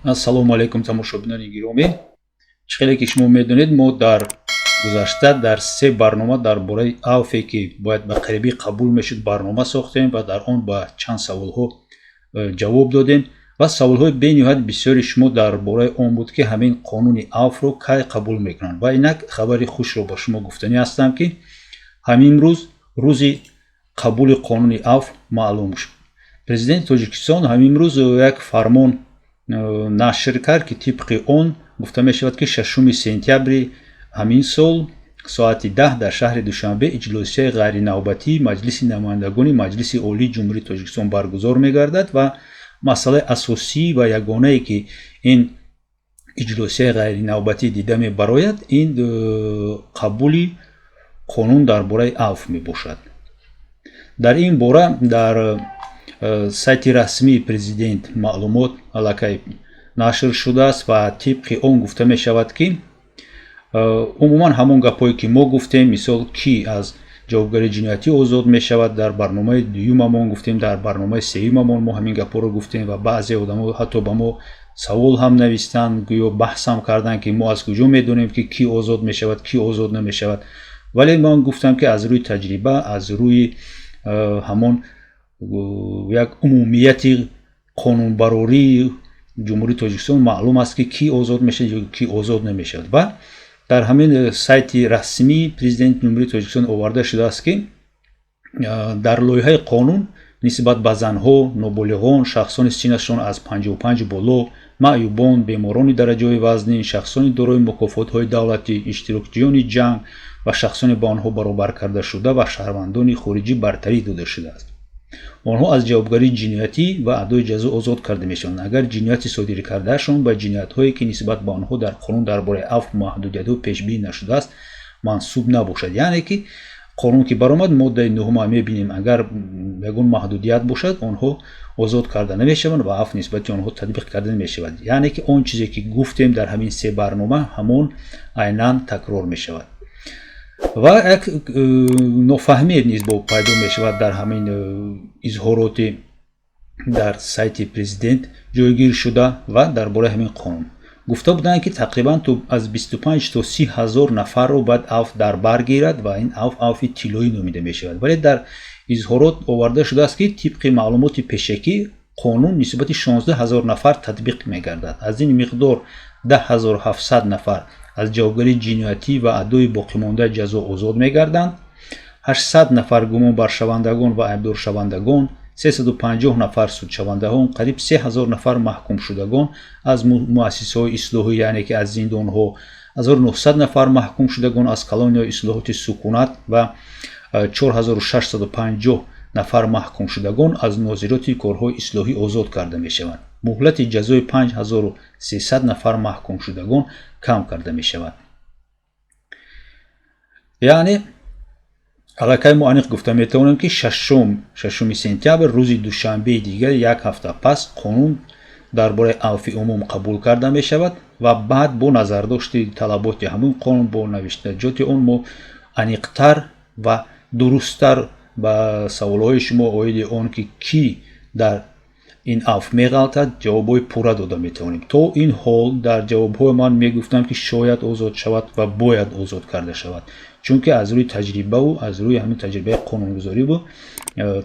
Ассалому алайкум, тамошобинони гиромӣ. Чӣ хеле ки шумо медонед, мо дар гузашта дар се барнома дар бораи авфе, ки бояд ба қарибӣ қабул мешуд, барнома сохтем ва дар он ба чанд саволҳо ҷавоб додем. Ва саволҳои бениҳоят бисёри шумо дар бораи он буд, ки ҳамин қонуни авфро кай қабул мекунанд. Ва инак хабари хушро ба шумо гуфтанӣ ҳастам, ки ҳамин рӯз рӯзи қабули қонуни авф маълум шуд. Президенти Тоҷикистон ҳамин рӯз як фармон нашр кард, ки тибқи он гуфта мешавад, ки 6 сентябри ҳамин сол соати 10 дар шаҳри Душанбе иҷлосияи ғайринавбатии Маҷлиси намояндагони Маҷлиси Олии Ҷумҳурии Тоҷикистон баргузор мегардад. Ва масъалаи асосӣ ва ягонае, ки ин иҷлосияи ғайринавбатӣ дида мебарояд, ин қабули қонун дар бораи авф мебошад. Дар ин бора дар сайти расмии президент маълумот аллакай нашр шудааст ва тибқи он гуфта мешавад, ки умуман ҳамон гапҳое, ки мо гуфтем, мисол, кӣ аз ҷавобгарии ҷиноятӣ озод мешавад, дар барномаи дуюмамон гуфтем, дар барномаи сеюмамон мо ҳамин гапҳоро гуфтем. Ва баъзе одамо ҳатто ба мо савол ҳам навистанд, гӯё баҳс ҳам карданд, ки мо аз куҷо медонем, ки кӣ озод мешавад, кӣ озод намешавад. Вале ман гуфтам, ки аз рӯи таҷриба, аз рӯи ҳамон як умумияти қонунбарории Ҷумҳурии Тоҷикистон маълум аст, ки кӣ озод мешавад ё кӣ озод намешавад. Ва дар ҳамин сайти расмии Президенти Ҷумҳурии Тоҷикистон оварда шудааст, ки дар лоиҳаи қонун нисбат ба занҳо, ноболиғон, шахсони синнашон аз 55 боло, маъюбон, беморони дараҷаҳои вазнин, шахсони дорои мукофотҳои давлатӣ, иштирокчиёни ҷанг ва шахсони ба онҳо баробар кардашуда ва шаҳрвандони хориҷӣ бартарӣ дода шудааст. Онҳо аз ҷавобгарии ҷиноятӣ ва адои ҷазо озод карда мешаванд, агар ҷинояти содир кардаашон ба ҷиноятҳое, ки нисбат ба онҳо дар қонун дар бораи афв маҳдудиятҳо пешбинӣ нашудааст, мансуб набошад. Яъне ки қонун ки баромад, моддаи нуҳума мебинем, агар ягон маҳдудият бошад, онҳо озод карда намешаванд ва афв нисбати онҳо татбиқ карда намешавад. Яъне ки он чизе, ки гуфтем дар ҳамин се барнома, ҳамон айнан такрор мешавад. Ва як нофаҳмие низ бо пайдо мешавад дар ҳамин изҳороти дар сайти президент ҷойгир шуда. Ва дар бораи ҳамин қонун гуфта буданд, ки тақрибан то аз 25 то 30 ҳазор нафарро бояд авф дар бар гирад ва ин авф авфи тиллоӣ номида мешавад. Вале дар изҳорот оварда шудааст, ки тибқи маълумоти пешакӣ қонун нисбати 16 ҳазор нафар татбиқ мегардад. Аз ин миқдор 10 700 нафар аз ҷавобгарии ҷиноятӣ ва адои боқимондаи ҷазо озод мегарданд, 800 нафар гумонбаршавандагон ва айбдоршавандагон, 350 нафар судшавандагон, қариб 3000 нафар маҳкумшудагон аз муассисаҳои ислоҳӣ, яъне ки аз зиндонҳо, 1900 нафар маҳкумшудагон аз колонияҳои ислоҳоти сукунат ва 4650 нафар маҳкумшудагон аз нозироти корҳои ислоҳӣ озод карда мешаванд. Муҳлати ҷазои 5300 нафар маҳкумшудагон кам карда мешавад. Яъне аллакай мо аниқ гуфта метавонем, ки 6 сентябр, рӯзи душанбеи дигар, як ҳафта пас, қонун дар бораи авфи умум қабул карда мешавад. Ва баъд бо назардошти талаботи ҳамин қонун, бо навиштаҷоти он мо аниқтар ва дурусттар ба саволҳои шумо оиди он, ки кӣ дар ин авф меғалтад, ҷавобҳои пурра дода метавонем. То ин ҳол дар ҷавобҳои ман мегуфтам, ки шояд озод шавад ва бояд озод карда шавад, чунки аз рӯи таҷрибаву аз рӯи ҳамин таҷрибаи қонунгузориву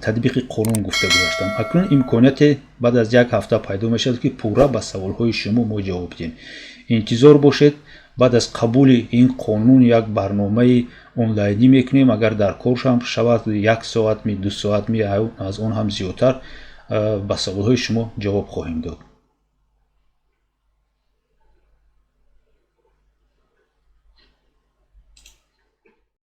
татбиқи қонун гуфта гузаштам. Акнун имконияте баъд аз як ҳафта пайдо мешавад, ки пурра ба саволҳои шумо мо ҷавоб диҳем. Интизор бошед, баъд аз қабули ин қонун як барномаи онлайнӣ мекунем. Агар дар кор шавад, як соат ми, 2 соат ми, аз он ҳам зиёдтар, ба саволҳои шумо ҷавоб хоҳем дод.